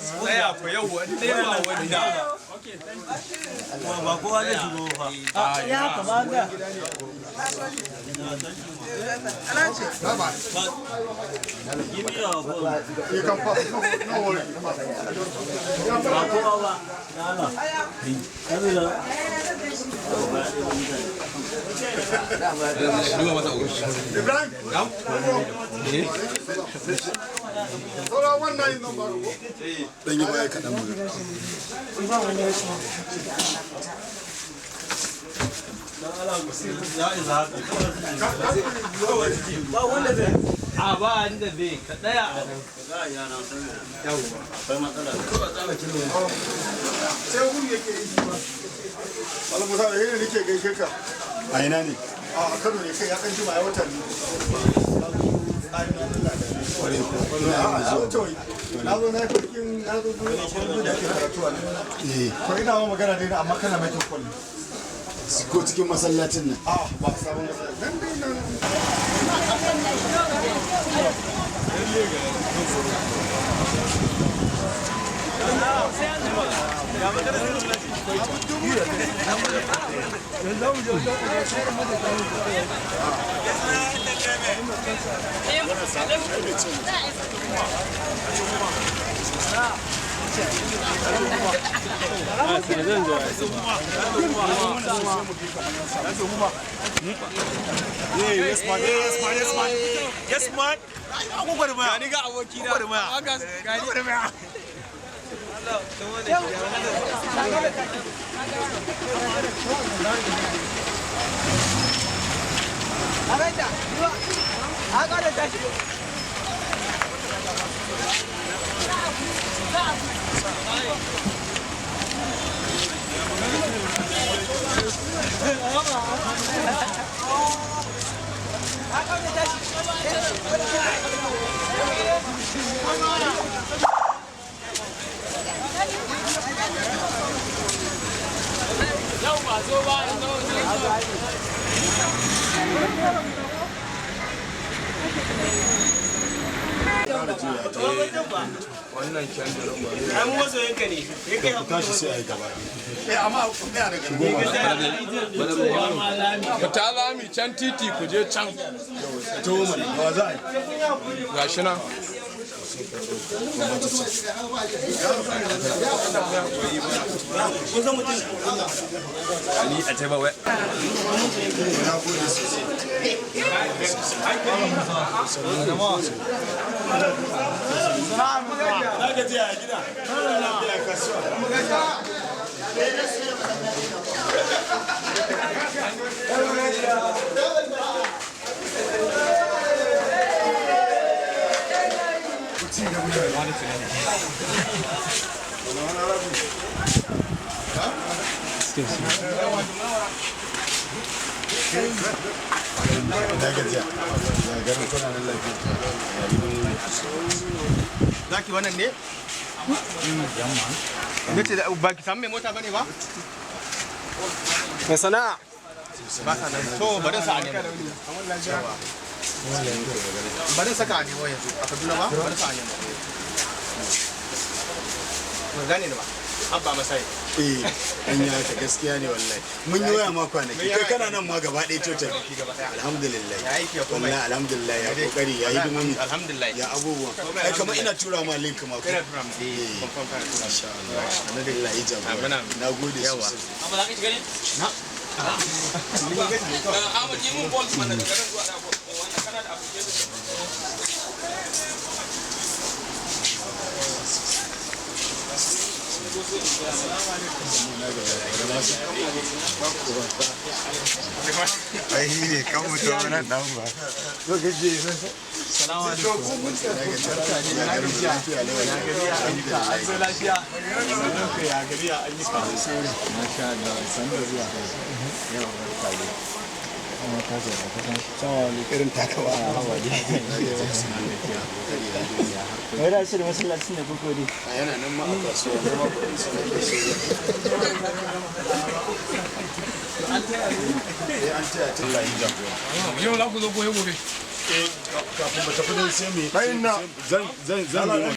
Tsaya fa yau wani ba wani da. Ba kowa zai shigo fa. Ya kamata. Give me your phone. You can pass. No, no worry. Ba kowa ba. Na Allah. Saboda Ibrahim. Saura wannan yin nan ba ko? Dan yi baya kaɗan mu. Ya isa haka. Ba wanda zai. A ba inda zai ka tsaya a nan. Za a yana saboda. Akwai matsala. Sai wuri yake yi shi ma. Malam Musa, da yake nake gaishe ka. A ina ne? A Kano ne kai ya kan jima ya wata ne. Kwarai ko. A ya wuce wai. Na zo na yi farkin na zo gurin akwai wani da ake karatu a nan. Eh, To ina ma magana dai amma kana mai kwalli. ko cikin masallacin nan. A ba sabon masallaci. Nan dai nan. Yes man, yes man, yes man. Yes man. Gani ga aboki na. Gani. Wannan kyandirin ba. Ai mu masoyanka ne. Ya kai Ku tashi sai a yi gaba. Eh amma ku tsaya daga nan. Fita za mu can titi ku je can. To mana, wa za a yi? Gashi nan. kun san mutum. Ni a taba wai. Na gode sosai. Na gaji a gida. Lafiya kasuwa. Na gajiya. Ya garin kuna nan lafiya. Ya gidan Zaki wannan ne? Yamma. Nace da ba ki samu mai mota bane ba? Mai sana'a. Ba sa nan. To bari sa a nemo. Bari saka a nemo yanzu. A Kaduna ba? Bari sa a nemo. Ban gane ni ba. Abba Masai. Eh, an yi haka gaskiya ne wallahi. Mun yi waya ma kwanaki. Kai kana nan ma gaba ɗaya total. Alhamdulillah. Ya aiki ya komai. Wallahi alhamdulillah ya kokari ya hidimomi. Alhamdulillah. Ya abubuwa. Ai kamar ina tura ma link ma ko. Ina tura mu. Eh, confirm kana tura. Masha Allah. Alhamdulillah ya jagora. Na gode sosai. Amma za ka shiga ne? Na. Ahmad yi mun bolt mana daga nan zuwa da wannan kana da application. Ai ne kan mutum nan dan ba. Lokaci. Salamu alaikum. Ya garin lafiya ne wallahi. An zo lafiya. Ya gari ya ayyuka. Masha Allah, san da zuwa. Yawa barka dai. Irin takawa. Wai da shi da masallacin da kuko dai. A yana nan ma a kasuwa ma kuɗin su nake so. Eh, an taya tun layi jagora. Yau za ku zo gobe gobe. Kafin mu tafi dai sai mu zan zan zan yi